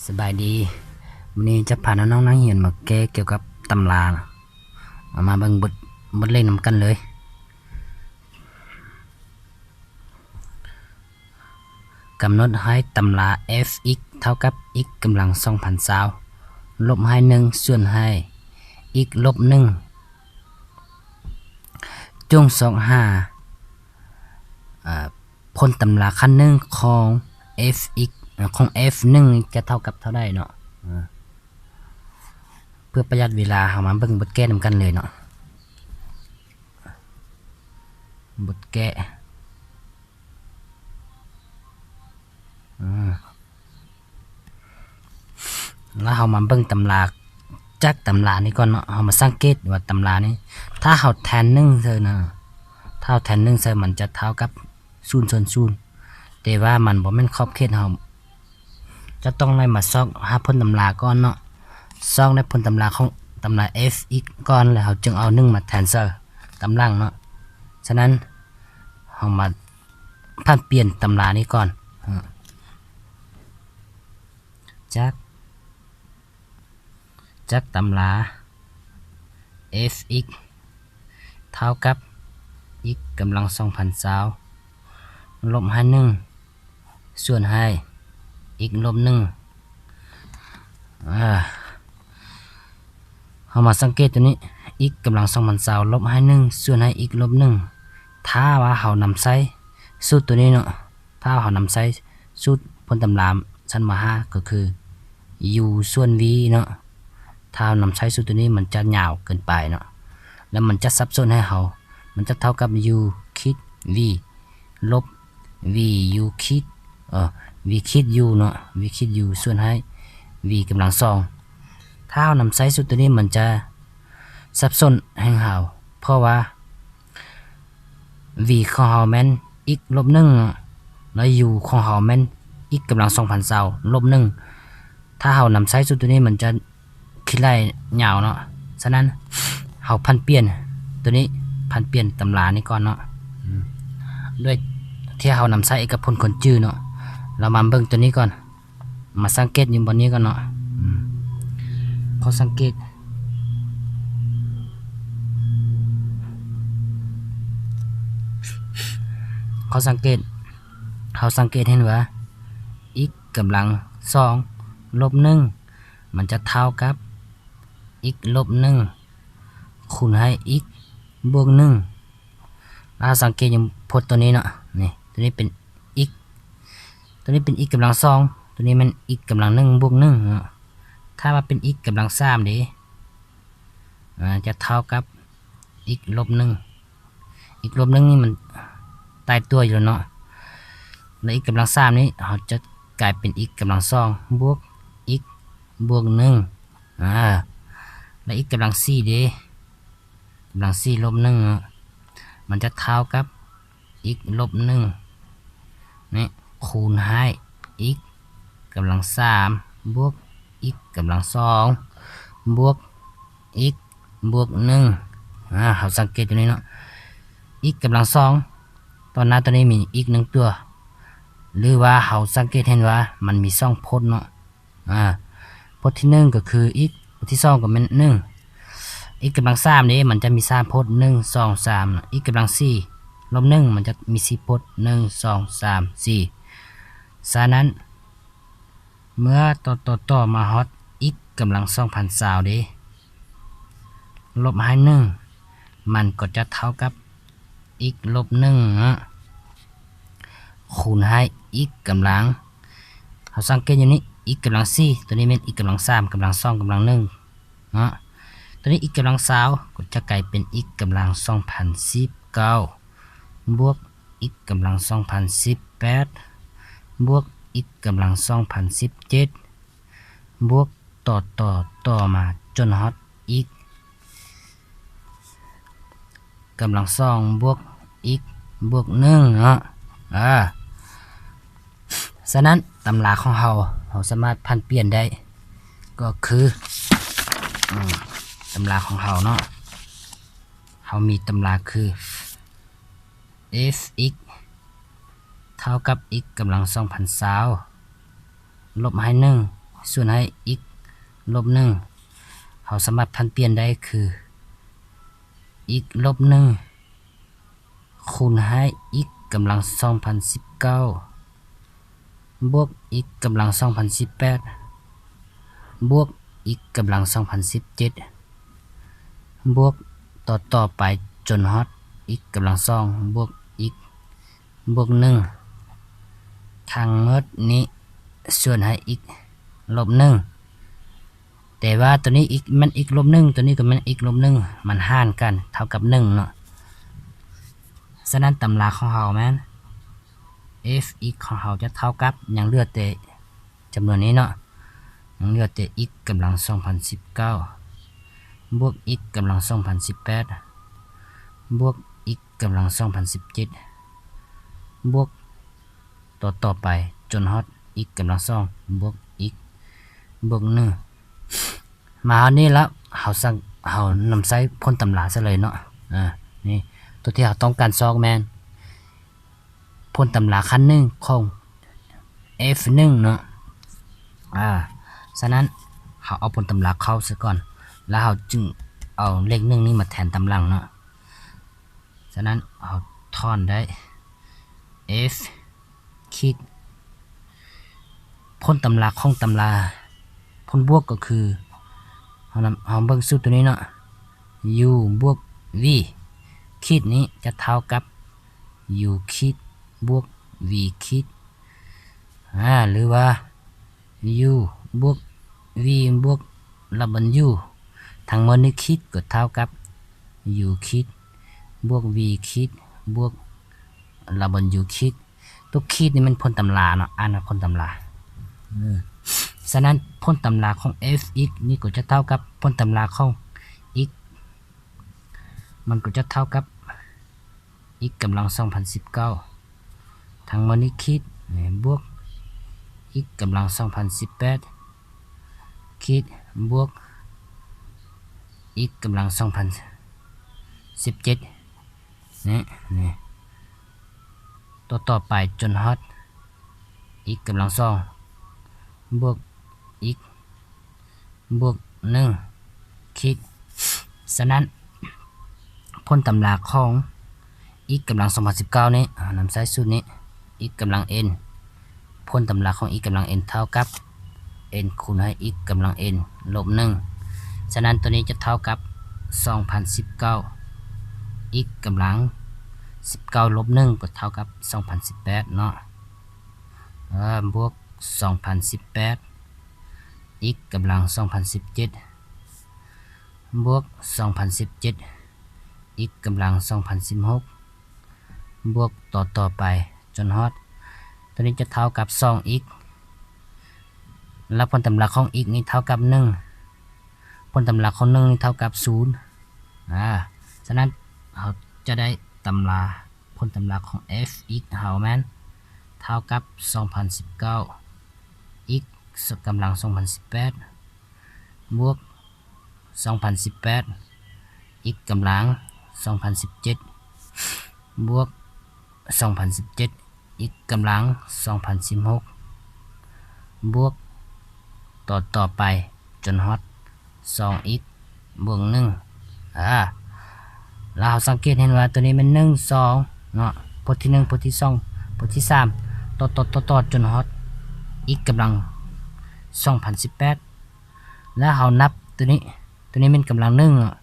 ສະບາຍດີ, ມື້ນີ້ຈະພານ້ອງໆນັກຮຽນມາແກ້ກ່ຽວກັບຕຳລາ. ເອົາມາເບິ່ງບົດ, ບົດເລກນຳກັນເລີຍ. ກຳນົດໃຫ້ຕຳລາ f(x) ເທົ່າກັບ x ກຳລັງສອງພັນຊາວ ລົບໃຫ້ໜຶ່ງ ສ່ວນໃຫ້ x ລົບໜຶ່ງ. ຈົ່ງຊອກຫາ ອາ ຜົນຕຳລາຂັ້ນໜຶ່ງຂອງ f(x) ຂອງ f ໜຶ່ງ ຈະເທົ່າກັບເທົ່າໃດເນາະ. ອາ ເພື່ອປະຢັດເວລາ ເຮົາມາເບິ່ງບົດແກ້ນຳກັນເລີຍເນາະ. ບົດແກ້ ອາ ແລ້ວເຮົາມາເບິ່ງຕຳລາ ຈາກຕຳລານີ້ກ່ອນເນາະ. ເຮົາມາສັງເກດວ່າຕຳລານີ້ ຖ້າເຮົາແທນໜຶ່ງໃສ່ນະ, ຖ້າເຮົາແທນໜຶ່ງໃສ່ ມັນຈະເທົ່າກັບສູນສ່ວນສູນ ແຕ່ວ່າມັນບໍ່ແມ່ນຂອບເຂດ. ເຮົາຈະຕ້ອງໄດ້ມາຊອກຫາຜົນຕຳລາກ່ອນເນາະ, ຊອກໄດ້ຜົນຕຳລາຂອງຕຳລາ f(x) ກ່ອນ ແລ້ວເຮົາຈຶ່ງເອົາໜຶ່ງມາແທນໃສ່ຕາມຫຼັງເນາະ. ສະນັ້ນ ເຮົາມາຜັດປ່ຽນຕຳລານີ້ກ່ອນ. ຈາກ ຈາກຕຳລາ f(x) ເທົ່າກັບ x ກຳລັງສອງພັນຊາວ ລົບໃຫ້ໜຶ່ງ ສ່ວນໃຫ້ x ລົບໜຶ່ງ. ເຮົາມາສັງເກດຕົວນີ້ x ກຳລັງສອງພັນຊາວ ລົບໃຫ້ໜຶ່ງ ສ່ວນໃຫ້ x ລົບໜຶ່ງ. ຖ້າວ່າເຮົານຳໃຊ້ສູດຕົວນີ້ເນາະ, ຖ້າເຮົານຳໃຊ້ສູດຜົນຕຳລາຊັ້ນ ມ.ຫ້າ ກໍຄື u ສ່ວນ v ເນາະ, ຖ້າເຮົານຳໃຊ້ສູດຕົວນີ້ ມັນຈະຍາວເກີນໄປເນາະ ແລ້ວມັນຈະສັບສົນໃຫ້ເຮົາ. ມັນຈະເທົ່າກັບ u ຂີດ v ລົບ v u ຂີດ ເອີ v ຂີດ u ເນາະ, v ຂີດ u ສ່ວນໃຫ້ v ກຳລັງສອງ. ຖ້າເຮົານຳໃຊ້ສູດຕົວນີ້ ມັນຈະສັບສົນແຮງເຮົາ ເພາະວ່າ v ຂອງເຮົາແມ່ນ x ລົບໜຶ່ງເນາະ ແລະ u ຂອງເຮົາແມ່ນ x ກຳລັງສອງພັນຊາວ ລົບໜຶ່ງ. ຖ້າເຮົານຳໃຊ້ສູດຕົວນີ້ ມັນຈະຄິດໄລ່ຍາວເນາະ. ສະນັ້ນ ເຮົາຜັດປ່ຽນຕົວນີ້, ຜັດປ່ຽນຕຳລານີ້ກ່ອນເນາະ ອາ ດ້ວຍທີ່ເຮົານຳໃຊ້ເອກະພົນຄົນຈື່ເນາະ. ເຮົາມາເບິ່ງຕົວນີ້ກ່ອນ. ມາສັງເກດຢູ່ບ່ອນນີ້ກ່ອນເນາະ. ອາ ຂໍ້ສັງເກດ, ຂໍ້ສັງເກດ, ເຮົາສັງເກດເຫັນວ່າ x ກຳລັງສອງ ລົບໜຶ່ງ ມັນຈະເທົ່າກັບ x ລົບໜຶ່ງ ຄູນໃຫ້ x ບວກໜຶ່ງ. ເຮົາສັງເກດຢູ່ພົດຕົວນີ້ເນາະ, ນີ້ ຕົວນີ້ເປັນ x ຕົວນີ້ເປັນ x ກຳລັງສອງ, ຕົວນີ້ແມ່ນ x ກຳລັງໜຶ່ງບວກໜຶ່ງເນາະ. ຖ້າວ່າເປັນ x ກຳລັງສາມເດ ອາ ຈະເທົ່າກັບ x ລົບໜຶ່ງ. x ລົບໜຶ່ງນີ້ມັນຕາຍຕົວຢູ່ແລ້ວເນາະ, ແລະ x ກຳລັງສາມນີ້ ເຮົາຈະກາຍເປັນ x ກຳລັງສອງບວກ x ບວກໜຶ່ງ. ອາ ແລະ x ກຳລັງສີ່ເດ ກຳລັງສີ່ລົບໜຶ່ງເນາະ, ມັນຈະເທົ່າກັບ x ລົບໜຶ່ງນີ້ ຄູນໃຫ້ x ກຳລັງສາມບວກ x ກຳລັງສອງບວກ x ບວກໜຶ່ງ. ອາ ເຮົາສັງເກດຢູ່ນີ້ເນາະ, x ກຳລັງສອງ ຕໍ່ໜ້າຕົວນີ້ມີ x ໜຶ່ງຕົວ ຫຼືວ່າເຮົາສັງເກດເຫັນວ່າມັນມີສອງພົດເນາະ. ອາ ພົດທີໜຶ່ງກໍຄື x, ພົດທີສອງກໍແມ່ນໜຶ່ງ. x ກຳລັງສາມເດ ມັນຈະມີສາມພົດ ໜຶ່ງ ສອງ ສາມ, x ກຳລັງສີ່ລົບໜຶ່ງ ມັນຈະມີສີ່ພົດ ໜຶ່ງ ສອງ ສາມ ສີ່. ສະນັ້ນ ເມື່ອຕໍ່ ຕໍ່ ຕໍ່ມາຮອດ x ກຳລັງສອງພັນຊາວເດ ລົບໃຫ້ໜຶ່ງ ມັນກໍຈະເທົ່າກັບ x ລົບໜຶ່ງເນາະ ຄູນໃຫ້ x ກຳລັງ, ເຮົາສັງເກດຢູ່ນີ້ x ກຳລັງສີ່, ຕົວນີ້ແມ່ນ x ກຳລັງສາມ, ກຳລັງສອງ, ກຳລັງໜຶ່ງເນາະ, ຕົວນີ້ x ກຳລັງຊາວ ກໍຈະກາຍເປັນ x ກຳລັງສອງພັນສິບເກົ້າ ບວກ x ກຳລັງສອງພັນສິບແປດ ບວກ x ກຳລັງສອງພັນສິບເຈັດ ບວກ ຕໍ່ ຕໍ່ ຕໍ່ມາຈົນຮອດ x ກຳລັງສອງບວກ x ບວກໜຶ່ງເນາະ. ອາ ສະນັ້ນ ຕຳລາຂອງເຮົາ ເຮົາສາມາດຜັດປ່ຽນໄດ້ ກໍຄື ອາ ຕຳລາຂອງເຮົາເນາະ, ເຮົາມີຕຳລາຄື f(x) ເທົ່າກັບ x ກຳລັງສອງພັນຊາວ ລົບໃຫ້ໜຶ່ງ ສ່ວນໃຫ້ x ລົບໜຶ່ງ ເຮົາສາມາດຜັນປ່ຽນໄດ້ຄື x ລົບໜຶ່ງ ຄູນໃຫ້ x ກຳລັງສອງພັນສິບເກົ້າ ບວກ x ກຳລັງສອງພັນສິບແປດ ບວກ x ກຳລັງສອງພັນສິບເຈັດ ບວກຕໍ່ໆໄປຈົນຮອດ x ກຳລັງສອງ ບວກ x ບວກໜຶ່ງ ທັງໝົດນີ້ສ່ວນໃຫ້ x ລົບໜຶ່ງ ແຕ່ວ່າໂຕນີ້ x ແມ່ນ x ລົບໜຶ່ງ ໂຕນີ້ກໍແມ່ນ x ລົບໜຶ່ງ ມັນຫານກັນເທົ່າກັບໜຶ່ງເນາະ. ສະນັ້ນຕຳລາຂອງເຮົາແມ່ນ f x ຂອງເຮົາຈະເທົ່າກັບ ຍັງເຫຼືອແຕ່ຈຳນວນນີ້ເນາະ ຍັງເຫຼືອແຕ່ x ກຳລັງສອງພັນສິບເກົ້າ ບວກ x ກຳລັງສອງພັນສິບແປດ ບວກ x ກຳລັງສອງພັນສິບເຈັດ ບວກຕໍ່ໆໄປຈົນຮອດ x ກຳລັງສອງ ບວກ x ບວກໜຶ່ງ ມາຮອດນີ້ລະ ເຮົາສັ່ງ ເຮົານຳໃຊ້ຜົນຕຳລາຊະເລີຍເນາະ. ອາ ນີ້ ຕົວທີ່ເຮົາຕ້ອງການຊອກແມ່ນຜົນຕຳລາຂັ້ນໜຶ່ງຂອງ f ໜຶ່ງເນາະ. ອາ ສະນັ້ນເຮົາເອົາຜົນຕຳລາເຂົ້າຊະກ່ອນ ແລ້ວເຮົາຈຶ່ງເອົາເລກໜຶ່ງນີ້ມາແທນຕາມຫຼັງເນາະ. ສະນັ້ນເຮົາຖອນໄດ້ f ຂີດ ຜົນຕຳລາຂອງຕຳລາຜົນບວກກໍຄື ເຮົານຳ ເຮົາເບິ່ງສູດຕົວນີ້ເນາະ u ບວກ v ຂີດນີ້ຈະເທົ່າກັບ u ຂີດບວກ v ຂີດ ອາ ຫຼືວ່າ u ບວກ v ບວກ w ທັງໝົດນີ້ຂີດກໍເທົ່າກັບ u ຂີດບວກ v ຂີດບວກ w ຂີດ. ຕົວຂີດນີ້ແມ່ນຜົນຕຳລາເນາະ ອ່ານວ່າຜົນຕຳລາ. ເອີ ສະນັ້ນຜົນຕຳລາຂອງ f x ນີ້ກໍຈະເທົ່າກັບຜົນຕຳລາຂອງ x ມັນກໍຈະເທົ່າກັບ x ກຳລັງສອງພັນສິບເກົ້າ ທັງໝົດນີ້ຂີດ ບວກ x ກຳລັງສອງພັນສິບແປດ ຂີດ ບວກ x ກຳລັງສອງພັນສິບເຈັດ ນີ້ ນີ້ ຕໍ່ໆໄປຈົນຮອດ x ກຳລັງສອງ ບວກ x ບວກໜຶ່ງຂີດ. ສະນັ້ນ ຜົນຕຳລາຂອງ x ກຳລັງສອງພັນສິບເກົ້ານີ້ ເຮົານຳໃຊ້ສູດນີ້ x ກຳລັງ n ຜົນຕຳລາຂອງ x ກຳລັງ n ເທົ່າກັບ n ຄູນໃຫ້ x ກຳລັງ n ລົບໜຶ່ງ. ສະນັ້ນ ໂຕນີ້ຈະເທົ່າກັບ ສອງພັນສິບເກົ້າ x ກຳລັງສິບເກົ້າລົບໜຶ່ງ ກໍເທົ່າກັບສອງພັນສິບແປດເນາະ ເອີ ບວກສອງພັນສິບແປດ x ກຳລັງສອງພັນສິບເຈັດ ບວກສອງພັນສິບເຈັດ x ກຳລັງສອງພັນສິບຫົກ ບວກຕໍ່ໆໄປຈົນຮອດ ໂຕນີ້ຈະເທົ່າກັບສອງ x ແລ້ວຜົນຕຳລາຂອງ x ນີ້ເທົ່າກັບໜຶ່ງ ຜົນຕຳລາຂອງໜຶ່ງນີ້ເທົ່າກັບສູນ. ອາ ສະນັ້ນ ເຮົາຈະໄດ້ຕຳລາ ຜົນຕຳລາຂອງ f x ເຮົາແມ່ນເທົ່າກັບສອງພັນສິບເກົ້າ x ກຳລັງສອງພັນສິບແປດ ບວກສອງພັນສິບແປດ x ກຳລັງສອງພັນສິບເຈັດ ບວກສອງພັນສິບເຈັດ x ກຳລັງສອງພັນສິບຫົກ ບວກຕໍ່ໆໄປຈົນຮອດສອງ x ບວກໜຶ່ງ. ອາ ແລ້ວເຮົາສັງເກດເຫັນວ່າໂຕນີ້ແມ່ນໜຶ່ງ ສອງເນາະ ພົດທີໜຶ່ງ ພົດທີສອງ ພົດທີສາມ ຕໍ່ໆ ຕໍ່ໆ ຈົນຮອດ x ກຳລັງສອງພັນສິບແປດ ແລ້ວເຮົານັບໂຕນີ້ ໂຕນີ້ແມ່ນກຳລັງໜຶ່ງເນາະ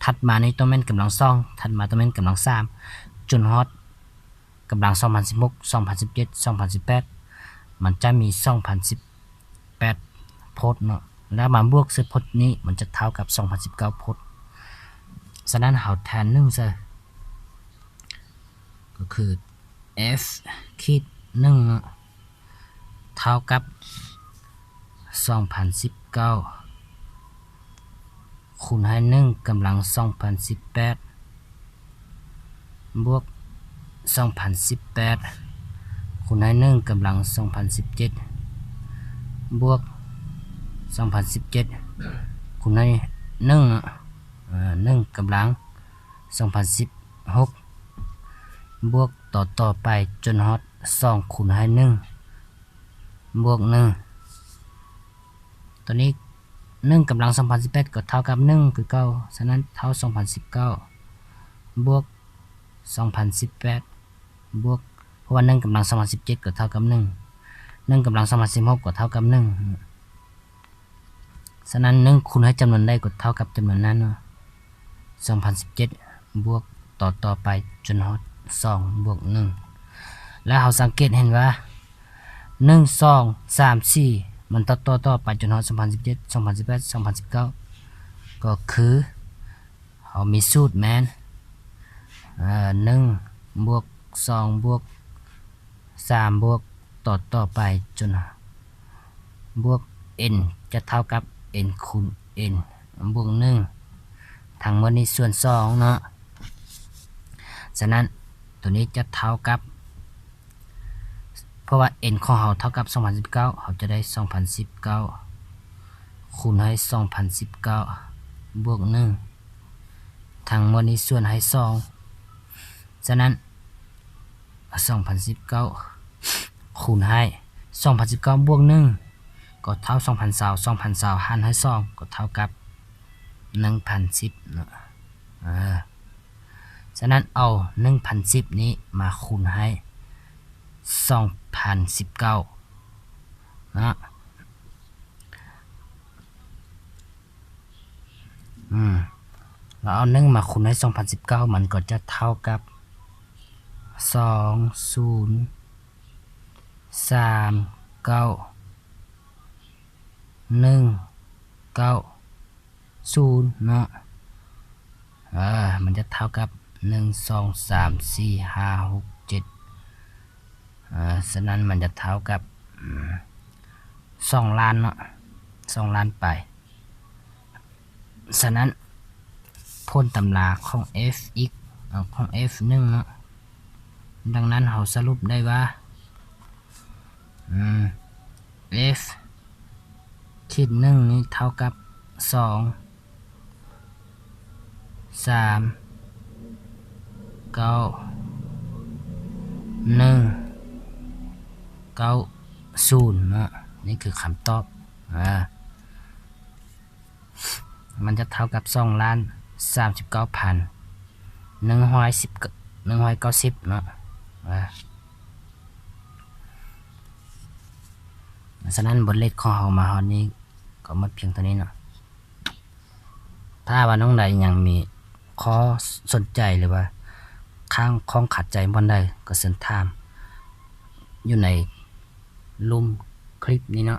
ຖັດມານີ້ຕ້ອງແມ່ນກຳລັງສອງ ຖັດມາຕ້ອງແມ່ນກຳລັງສາມ ຈົນຮອດ ກຳລັງສອງພັນສິບຫົກ ສອງພັນສິບເຈັດ ສອງພັນສິບແປດ ມັນຈະມີສອງພັນສິບແປດພົດເນາະ ແລ້ວມາບວກໃສ່ພົດນີ້ ມັນຈະເທົ່າກັບສອງພັນສິບເກົ້າພົດ. ສະນັ້ນເຮົາແທນໜຶ່ງໃສ່ ກໍຄື f ຂີດໜຶ່ງເນາະ ເທົ່າກັບສອງພັນສິບເກົ້າ ຄູນໃຫ້ໜຶ່ງກຳລັງສອງພັນສິບແປດ ບວກສອງພັນສິບແປດ ຄູນໃຫ້ໜຶ່ງກຳລັງສອງພັນສິບເຈັດ ບວກສອງພັນສິບເຈັດ ຄູນໃຫ້ໜຶ່ງ ເອີ ໜຶ່ງກຳລັງສອງພັນສິບຫົກ ບວກຕໍ່ໆໄປຈົນຮອດສອງຄູນໃຫ້ໜຶ່ງ ບວກໜຶ່ງ ຕົວນີ້ ໜຶ່ງກຳລັງສອງພັນສິບແປດກໍເທົ່າກັບໜຶ່ງຄືເກົ່າ, ສະນັ້ນເທົ່າສອງພັນສິບເກົ້າ ບວກສອງພັນສິບແປດ ບວກ ເພາະວ່າໜຶ່ງກຳລັງສອງພັນສິບເຈັດກໍເທົ່າກັບໜຶ່ງ, ໜຶ່ງກຳລັງສອງພັນສິບຫົກກໍເທົ່າກັບໜຶ່ງ. ສະນັ້ນ ໜຶ່ງຄູນໃຫ້ຈຳນວນໃດກໍເທົ່າກັບຈຳນວນນັ້ນເນາະ, ສອງພັນສິບເຈັດ ບວກຕໍ່ໆໄປຈົນຮອດສອງບວກໜຶ່ງ. ແລ້ວເຮົາສັງເກດເຫັນວ່າ ໜຶ່ງ ສອງ ສາມ ສີ່ ມັນຕໍ່ໆໄປຈົນຮອດສອງພັນສິບເຈັດ ສອງພັນສິບແປດ ສອງພັນສິບເກົ້າ ກໍຄື ເຮົາມີສູດແມ່ນ ເອີ ໜຶ່ງ ບວກ ສອງ ບວກ ສາມ ບວກ ຕໍ່ໆໄປຈົນ ບວກ n ຈະເທົ່າກັບ n ຄູນ n ບວກໜຶ່ງ ທັງໝົດນີ້ສ່ວນສອງເນາະ. ສະນັ້ນ ໂຕນີ້ຈະເທົ່າກັບ ເພາະວ່າ n ຂອງເຮົາເທົ່າກັບສອງພັນສິບເກົ້າ ເຮົາຈະໄດ້ສອງພັນສິບເກົ້າຄູນໃຫ້ສອງພັນສິບເກົ້າບວກໜຶ່ງ ທັງໝົດນີ້ສ່ວນໃຫ້ສອງ. ສະນັ້ນ ສອງພັນສິບເກົ້າຄູນໃຫ້ສອງພັນສິບເກົ້າບວກໜຶ່ງ ກໍເທົ່າສອງພັນຊາວ, ສອງພັນຊາວຫານໃຫ້ສອງ ກໍເທົ່າກັບໜຶ່ງພັນສິບເນາະ. ເອີ ສະນັ້ນເອົາໜຶ່ງພັນສິບນີ້ມາຄູນໃຫ້ສອງພັນສິບເກົ້າເນາະ. ອືມ ແລ້ວເອົາໜຶ່ງມາຄູນໃຫ້ສອງພັນສິບເກົ້າ ມັນກໍຈະເທົ່າກັບສອງສູນສາມເກົ້າໜຶ່ງເກົ້າສູນເນາະ. ເອີ ມັນຈະເທົ່າກັບໜຶ່ງ ສອງ ສາມ ສີ່ ຫ້າ ຫົກ ເຈັດ ເອີ ສະນັ້ນມັນຈະເທົ່າກັບ ອືມ ສອງລ້ານເນາະ, ສອງລ້ານປາຍ. ສະນັ້ນ ຜົນຕຳລາຂອງ f x ເອີ ຂອງ f ໜຶ່ງເນາະ, ດັ່ງນັ້ນເຮົາສະຫຼຸບໄດ້ວ່າ ອືມ f ຂີດໜຶ່ງນີ້ເທົ່າກັບສອງ ສາມ ເກົ້າ ໜຶ່ງ ເກົ້າ ສູນເນາະ. ນີ້ຄືຄຳຕອບ ອາ ມັນຈະເທົ່າກັບສອງລ້ານສາມສິບເກົ້າພັນໜຶ່ງຮ້ອຍສິບ ໜຶ່ງຮ້ອຍເກົ້າສິບເນາະ. ສະນັ້ນ ບົດເລກຂອງເຮົາມາຮອດນີ້ກໍໝົດພຽງເທົ່ານີ້ເນາະ. ຖ້າວ່ານ້ອງໃດຍັງມີຂໍ້ສົນໃຈ ຫຼືວ່າຄ້າງຂ້ອງຄາໃຈບ່ອນໃດ ກໍເຊີນຖາມຢູ່ໃນລຸ່ມຄລິບນີ້ເນາະ.